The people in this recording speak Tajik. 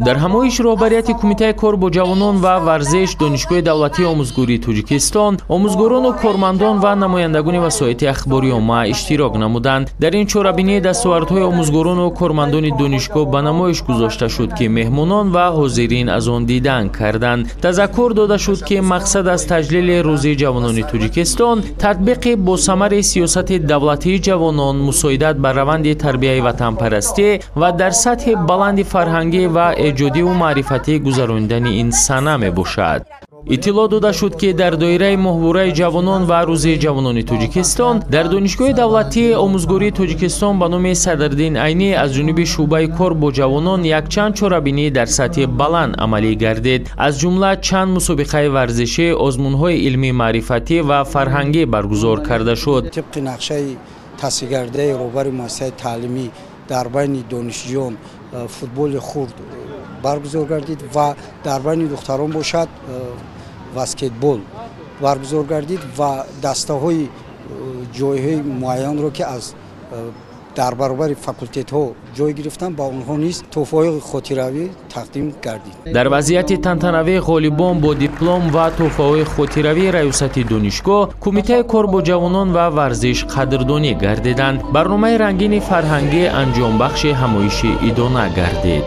Дар ҳамоиш роҳбарияти Кумитаи кор бо ҷавонон ва варзиш, Донишгоҳи давлатии омӯзгории Тоҷикистон, омӯзгорону кормандон ва намояндагони васоити ахбори омма иштирок намуданд. Дар ин чорабинӣ дастовардҳои омӯзгорону кормандони донишгоҳ ба намоиш гузошта шуд, ки меҳмонон ва ҳозирин аз он дидан карданд. Тазаккур дода шуд, ки мақсад аз таҷлили Рӯзи ҷавонони Тоҷикистон татбиқи босамари сиёсати давлатии ҷавонон, мусоидат ба раванди тарбияи ватанпарастӣ ва дар сатҳи баланди фарҳангӣ ва эҷодиву маърифатӣ гузаронидани ин сана мебошад. Иттилоъ дода шуд, ки дар доираи моҳвораи ҷавонон ва Рӯзи ҷавонони Тоҷикистон дар Донишгоҳи давлатии омӯзгории Тоҷикистон ба номи Садриддин Айнӣ аз ҷониби шӯъбаи кор бо ҷавонон якчанд чорабинӣ дар сатҳи баланд амалӣ гардид. Аз ҷумла чанд мусобиқаи варзишӣ, озмунҳои илмӣ маърифатӣ ва фарҳангӣ баргузор карда шуд. Тибқи нақшаи тасдиқгардидаи роҳбари муассисаи таълимӣ дар байни донишҷӯён футболи хурд баргузор гардид ва дар байни духтарон бошад баскетбол баргузор гардид ва дастаҳои ҷойҳои муайянро, ки аз дар баробари факултетҳо ҷой гирифтанд, ба онҳо низ тӯҳфаҳои хотиравӣ тақдим гардид. Дар вазъияти тантанавӣ ғолибон бо диплом ва тӯҳфаҳои хотиравии раёсати донишгоҳ, Кумитаи кор бо ҷавонон ва варзиш қадрдонӣ гардиданд. Барномаи рангини фарҳангӣ анҷомбахши ҳамоиши идона гардид.